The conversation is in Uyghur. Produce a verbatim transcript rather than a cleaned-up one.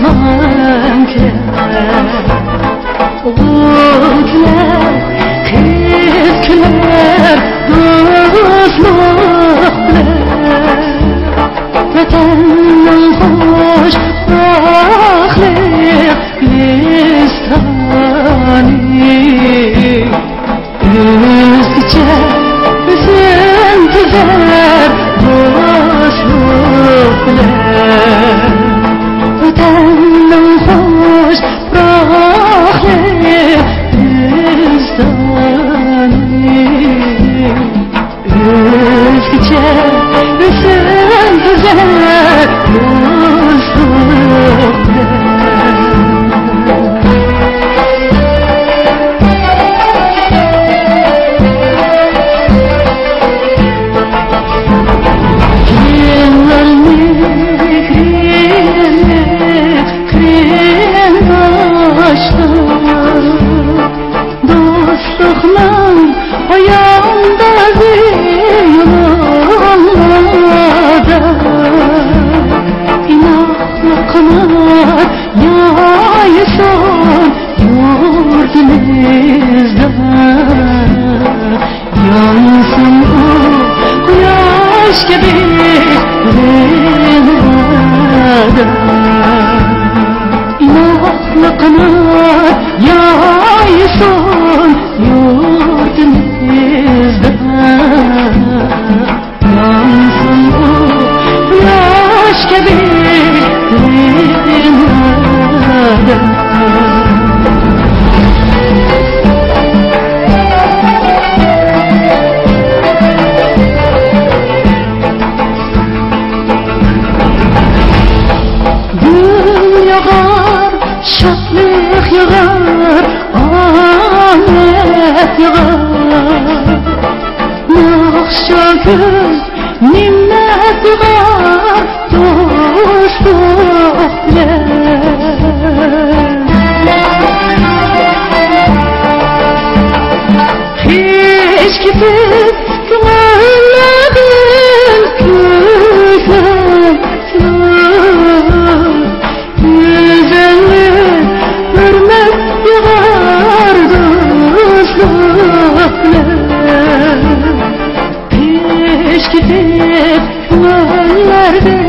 ماڭكى ئوغۇل كۈلەر، قىز كۈلەر، دوستلۇق بىلەن. ۋەتەننىڭ خۇش پۇراقلىق گۈلىستانى. ئۆزگىچە ھۆسن تۈزەر دوستلۇق بىلەن. ۋەتەننىڭ خۇش پۇراقلىق گۈلىستانى. ئۆزگىچە ھۆسن تۈزەر دوستلۇق بىلەن. دوستلۇقنىڭ ئاياندازى يولۇڭلاردا، ئىناقلىق قانات يايسۇن يۇرتىمىزدا. يانسۇن ئۇ قۇياش كەبى دىلىڭلاردا. ئىناقلىق قانات يايسۇن يۇرتىمىزدا. يانسۇن ئۇ قۇياش كەبى دىلىڭلاردا. گۈل ياغار، شادلىق ياغار، ئامەت ياغار. ناخشا كۈز نېمە ياغار دوستلۇق بىلەن. ھېچ كېتىپ كۆڭۈللەردىن كۈلكە. گۈزەللىك ھۆرمەت ياغار دوستلۇق بىلەن. قىش كېتىپ كۆڭۈللەردىن